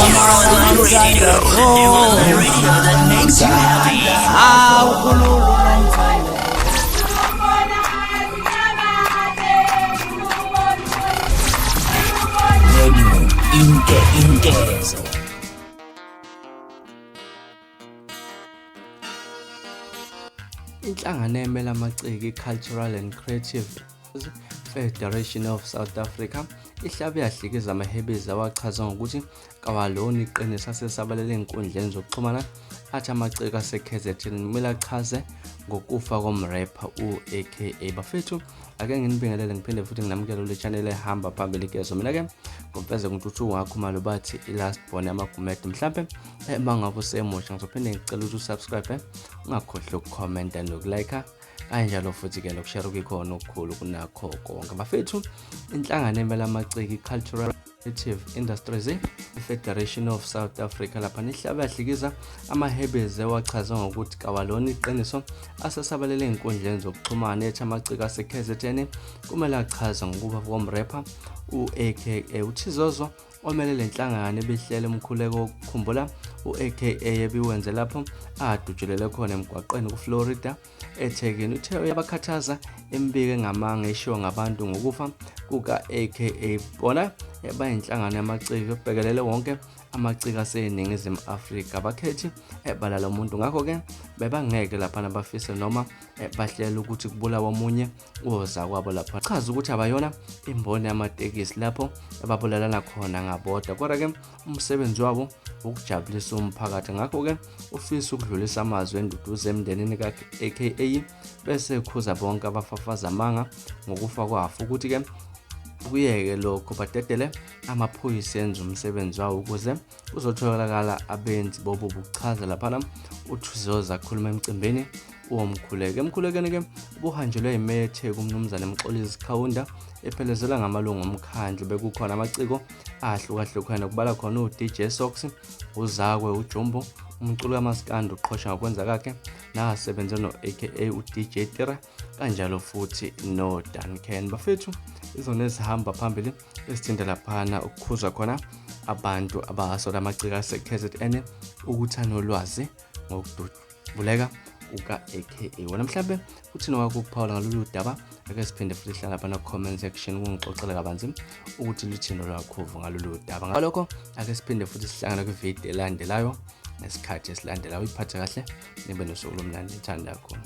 Your online radio that makes you happy. Hawu khulula nomthandazo. Radio Inke Inkezo. Inhlangano emele amaciko i-Cultural and Creative Federation of South Africa ihlabe yahlikiza amahebezi awachaza ngokuthi kawalona iqiniso asesabalele ey'nkundleni zokuxhumana athi amaciko ase-KZN kumele achaze ngokufa komrepha u-AKA. Bafethu, ake nginibingelele ngiphinde futhi nginamukele kule channel ehamba phambili kezo. Mina-ke ngomfeze ngintuthu wakhumalo bathi i-last born yamagumede. Mhlampe uma ngabe usemusha ngizophinde ngicela ukuthi usubscribe, ungakhohlwa ukukhomenta nokulike, kanjalo futhi-ke nokushare okuyikhona okukhulu kunakho konke. Bafethu, inhlangano emele amaciko i-Cultural Creative Industries i-Federation of South Africa lapha nihlabe yahlikiza amahebezi ewachaze ngokuthi kawalona iqiniso asesabalele ey'nkundleni zokuxhumana ethi amaciko ase-KZN kumele achaze ngokuba komrepha u-AKA. Uthizozo omele le nhlangano ebihlele umkhuleko wokukhumbula u-AKA ebiwenze lapho adutshulelwe khona emgwaqweni kuFlorida eThekwini, uthe uyabakhathaza imibiko engamanga eshiwo ngabantu ngokufa kuka-AKA. Bona bayinhlangano yamaciko ebhekelele wonke amaciko aseNingizimu Afrika, bakhethi balala umuntu, ngakho-ke bebangeke laphana bafise noma bahlele ukuthi kubulawa omunye wozakwabo lapha. Chaza ukuthi abayona imboni yamatekisi lapho ababulalana khona ngabodwa, kodwa-ke umsebenzi wabo ukujabulisa umphakathi. Ngakho-ke ufisa ukudlulisa amazwi enduduzo emndenini ka-AKA bese ekhuza bonke abafafaza amanga ngokufa kwafa ukuthi-ke kuyeke lokho, badedele amaphoyisa enze umsebenzi wawo ukuze kuzotholakala abenzi bobubi. Ukuchaza laphana uThuzoza akhuluma emcimbini womkhuleko. Emkhulekweni-ke ubuhanjelwe yimeya eTheku uMnumzane Mxolisi Khawunda ephelezelwa ngamalungu omkhandlu. Bekukhona amaciko ahlukahlukene kubala khona uDJ Sox, uZakwe, uJumbo, umculo kamaskandi uqhosha ngokwenza kakhe nasebenze no-AKA uDJ Tira, kanjalo futhi noDuncan. Bafethu, izona ezihamba phambili esithinta laphana ukukhuzwa khona abantu abasola amaciko ase-KZN ukuthi anolwazi ngokudubuleka kuka-AKA. Wena mhlambe uthini wakho ukuphawula ngalolu daba? Ake siphinde futhi hlala lapha comment section kungixoxele kabanzi ukuthi luthini lwakho uvo ngalolu daba. Ngalokho ake siphinde futhi sihlangane kwividiyo elandelayo ngesikhathi esilandelayo. Uyiphathe kahle, nibe nosuku lomnandi, nithanda kakhulu.